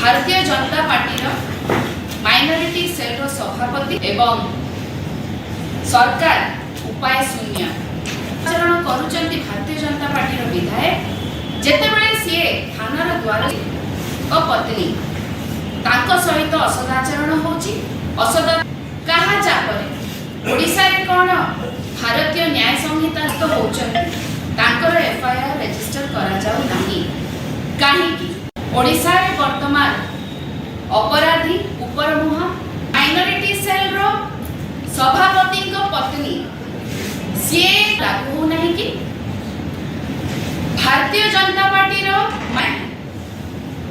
ଭାରତୀୟ ଜନତା ପାର୍ଟିର ମାଇନରିଟି ସେଲ୍ର ସଭାପତି ଏବଂ ସରକାର ଉପାୟ ଶୂନ୍ୟ ଆଚରଣ କରୁଛନ୍ତି। ଭାରତୀୟ ଜନତା ପାର୍ଟିର ବିଧାୟକ ଯେତେବେଳେ ସିଏ ଥାନାର ଦ୍ୱାର ପତ୍ନୀ, ତାଙ୍କ ସହିତ ଅସଦାଚରଣ ହେଉଛି। ଅସଦା କାହା ଚାପରେ? ଓଡ଼ିଶାରେ କ'ଣ ଭାରତୀୟ ନ୍ୟାୟ ସଂହିତା ତ ହେଉଛନ୍ତି, ତାଙ୍କର ଏଫଆଇଆର ରେଜିଷ୍ଟର କରାଯାଉ ନାହିଁ କାହିଁକି? ଓଡ଼ିଶାରେ ବର୍ତ୍ତମାନ ଅପରାଧୀ ଉପରମୁହାଁ। ମାଇନରିଟି ସେଲ୍ର ସଭାପତିଙ୍କ ପତ୍ନୀ, ସିଏ ଲାଗୁ ହେଉନାହିଁ କି? ଭାରତୀୟ ଜନତା ପାର୍ଟିର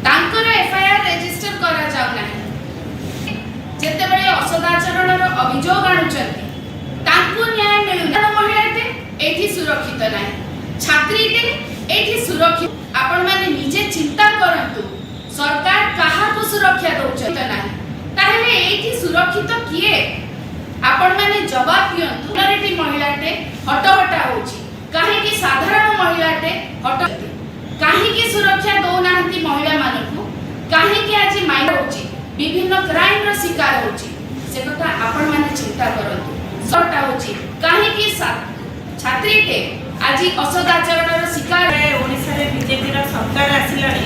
ତାଙ୍କର ଏଫଆଇଆର ରେଜିଷ୍ଟର କରାଯାଉ ନାହିଁ। ଯେତେବେଳେ ଅସଦାଚରଣର ଅଭିଯୋଗ ଆଣୁଛନ୍ତି, ତାଙ୍କୁ ନ୍ୟାୟ ମିଳୁନି। ମହିଳାଟେ ଏଇଠି ସୁରକ୍ଷିତ ନାହିଁ, ଛାତ୍ରୀଟେ ଏଇଠି ସୁରକ୍ଷିତ। ଆପଣମାନେ ନିଜେ ଚିନ୍ତା କରନ୍ତୁ, ସରକାର କାହାକୁ ସୁରକ୍ଷା ଦଉଛନ୍ତି ନାହିଁ? ତାହେଲେ ଏଇଠି ସୁରକ୍ଷିତ କିଏ? ଆପଣମାନେ ଜବାବ ଦିଅନ୍ତୁ। ମାଇନରିଟି ମହିଳାଟେ ହଟହଟା ହଉଛି କାହିଁକି? ସାଧାରଣ ମହିଳାଟେ ହଟ କାହିଁକି ସୁରକ୍ଷା ଦଉନାହାନ୍ତି ମହିଳାମାନଙ୍କୁ? କାହିଁକି ଆଜି ମାଇନର ହଉଛି, ବିଭିନ୍ନ କ୍ରାଇମର ଶିକାର ହଉଛି, ସେ କଥା ଆପଣମାନେ ଚିନ୍ତା କରନ୍ତୁ। ସଟା ହଉଛି କାହିଁକି? ଛାତ୍ରୀଟେ ଆଜି ଅସଦାଚରଣର ଶିକାର। ଓଡ଼ିଶାରେ ବିଜେପିର ସରକାର ଆସିଲାଣି,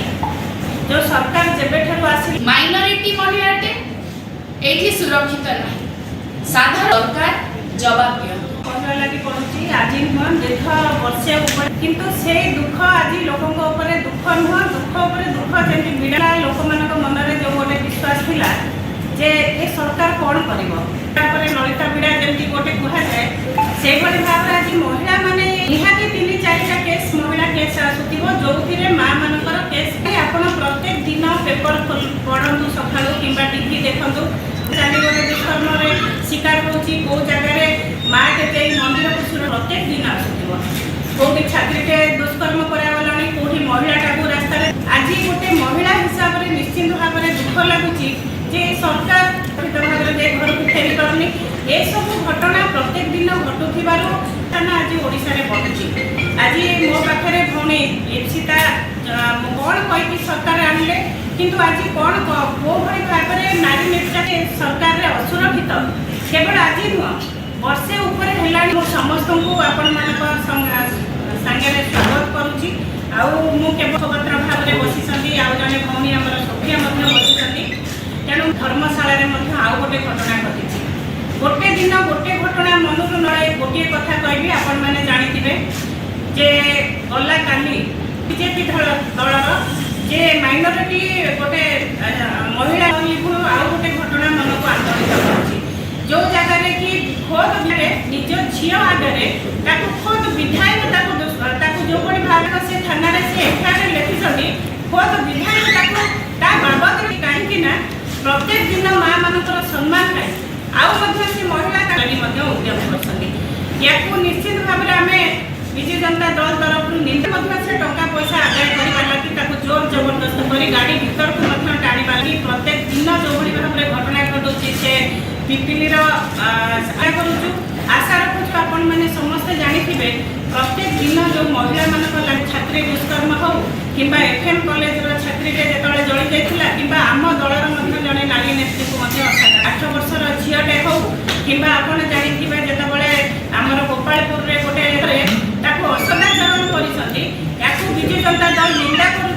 ଯେଉଁ ସରକାର ଯେବେଠାରୁ ଆସିଲେ ମାଇନରିଟି ମହିଳାଟେ ଏଇଠି ସୁରକ୍ଷିତ ନାହିଁ, ସାଧାରଣ। ସରକାର ଜବାବ ଦିଅନ୍ତୁ। କହିବା ଲାଗି ପଡୁଛି, ଆଜି ନୁହଁ, ଦୀର୍ଘ ବର୍ଷେ ଉପରେ। କିନ୍ତୁ ସେଇ ଦୁଃଖ ଆଜି ଲୋକଙ୍କ ଉପରେ ଦୁଃଖ ନୁହଁ, ଦୁଃଖ ଉପରେ ଦୁଃଖ ଯେମିତି ବିଡ଼ା। ଲୋକମାନଙ୍କ ମନରେ ଯେଉଁ ଗୋଟେ ବିଶ୍ୱାସ ଥିଲା ଯେ ଏ ସରକାର କ'ଣ କରିବ, ତାପରେ ନଳିତା ବିଡ଼ା ଯେମିତି ଗୋଟେ କୁହାଯାଏ, ସେଇଭଳି ଭାବରେ ଆଜି ମହିଳାମାନେ ନିହାତି ତିନି ଚାରିଟା କେସ୍, ମହିଳା କେସ୍ ଆସୁଥିବ, ଯେଉଁଥିରେ ମା ମାନଙ୍କର କେସ୍। ଆପଣ ପ୍ରତ୍ୟେକ ଦିନ ପେପର ପଢ଼ନ୍ତୁ ସକାଳୁ କିମ୍ବା ଟିଭି ଦେଖନ୍ତୁ, ଚାଲି ଗୋଟେ ଦୁଷ୍କର୍ମରେ ଶିକାର ହେଉଛି, କେଉଁ ଜାଗାରେ ମାଟେ ଯାଇ ମନ୍ଦିରକୁ ପ୍ରତ୍ୟେକ ଦିନ ଆସୁଥିବ। କେଉଁଠି ଛାତ୍ରୀଟେ ଦୁଷ୍କର୍ମ କରାଗଲାଣି, କେଉଁଠି ମହିଳାଟାକୁ ରାସ୍ତାରେ। ଆଜି ଗୋଟେ ମହିଳା ହିସାବରେ ନିଶ୍ଚିନ୍ତ ଭାବରେ ଦୁଃଖ ଲାଗୁଛି ଯେ ସରକାର ସୁରକ୍ଷିତ ଭାବରେ ଯାଇ ଘରକୁ ଫେରି ପାରୁନି। ଏସବୁ ଘଟଣା ପ୍ରତ୍ୟେକ ଦିନ ଘଟୁଥିବାରୁ ଘଟଣା ଆଜି ଓଡ଼ିଶାରେ ବଢ଼ୁଛି। ଆଜି ମୋ ପାଖରେ ଭଉଣୀ ଇପ୍ସିତା, ମୁଁ କ'ଣ କହିକି ସରକାର ଆଣିଲେ, କିନ୍ତୁ ଆଜି କ'ଣ କୋଉଭଳି ଭାବରେ ନାରୀ ନିର୍ଯାତନା ସରକାରରେ ଅସୁରକ୍ଷିତ, କେବଳ ଆଜି ନୁହଁ, ବର୍ଷେ ଉପରେ ହେଲାଣି। ମୁଁ ସମସ୍ତଙ୍କୁ ଆପଣମାନଙ୍କ ସାଙ୍ଗରେ ସ୍ୱାଗତ କରୁଛି। ଆଉ ମୁଁ କେବଳ ମୁଖପାତ୍ର ଭାବରେ ବସିଛନ୍ତି, ଆଉ ଜଣେ ଭଉଣୀ ଆମର ସୋଫିଆ ମଧ୍ୟ ବସିଛନ୍ତି। ତେଣୁ ଧର୍ମଶାଳାରେ ମଧ୍ୟ ଆଉ ଗୋଟେ ଘଟଣା ଘଟିଛି। ଗୋଟେ ଦିନ ଗୋଟେ ଘଟଣା ମନରୁ ନଏ। ଗୋଟିଏ କଥା କହିବି, ଆପଣମାନେ ଜାଣିଥିବେ ଯେ ଗଲା କାଲି ବିଜେପି ଦଳର ଯେ ମାଇନରିଟି ଗୋଟେ ମହିଳା, ଆଉ ଗୋଟେ ଘଟଣା ମନକୁ ଆନ୍ଦୋଳିତ କରୁଛି, ଯେଉଁ ଜାଗାରେ କି ଖୋଦ ନିଜ ଝିଅ ଆଗରେ ତାକୁ ଖୋଦ ବିଧାୟକ ତାକୁ ଯେଉଁଭଳି ଭାବରେ ସେ ଥାନାରେ ସେ ଏଫଆଇଆର ଲେଖିଛନ୍ତି, ଖୋଦ ବିଧାୟକ ତାକୁ ତା ବାବଦରେ। କାହିଁକି ନା ପ୍ରତ୍ୟେକ ଦିନ ମା ମାନଙ୍କର ସମ୍ମାନ ପାଇଁ ଆଉ ମଧ୍ୟ ସେ ମହିଳା ଲାଗି ମଧ୍ୟ ଉଦ୍ୟମ କରିଛନ୍ତି। ୟାକୁ ନିଶ୍ଚିତ ଭାବରେ ଆମେ ବିଜୁ ଜନତା ଦଳ ତରଫରୁ ନିନ୍ଦା। ମଧ୍ୟ ସେ ଟଙ୍କା ପଇସା ଆଦାୟ କରିବା ଲାଗି ତାକୁ ଜୋର ଜବରଦସ୍ତ କରି ଗାଡ଼ି ଭିତରକୁ ମଧ୍ୟ ଟାଣିବା ଲାଗି ପ୍ରତ୍ୟେକ ଦିନ ଯେଉଁଭଳି ଭାବରେ ଘଟଣା ଘଟୁଛି, ସେ ପିପିଲିର ଆଶା କରୁଛୁ, ଆଶା ରଖୁଛୁ, ଆପଣମାନେ ସମସ୍ତେ ଜାଣିଥିବେ, ପ୍ରତ୍ୟେକ ଦିନ ଯେଉଁ ମହିଳାମାନଙ୍କ ଲାଗି ଛାତ୍ରୀ ଦୁଷ୍କର୍ମ ହେଉ କିମ୍ବା ଏଫ୍ଏମ୍ କଲେଜର ଛାତ୍ରୀଟେ ଯେତେବେଳେ ଜଳି ଯାଇଥିଲା, କିମ୍ବା ଆମ ଦଳର ମଧ୍ୟ ଜଣେ ନାରୀ ନେତ୍ରୀକୁ ମଧ୍ୟ 8 ବର୍ଷର ଝିଅଟେ ହେଉ, କିମ୍ବା ଆପଣ ଜାଣିଥିବେ ଯେତେବେଳେ ଆମର ଗୋପାଳପୁରରେ ଗୋଟେ ତାକୁ ଅସଦାଚରଣ କରିଛନ୍ତି, ୟାକୁ ବିଜୁ ଜନତା ଦଳ ନିନ୍ଦା କରୁଛି।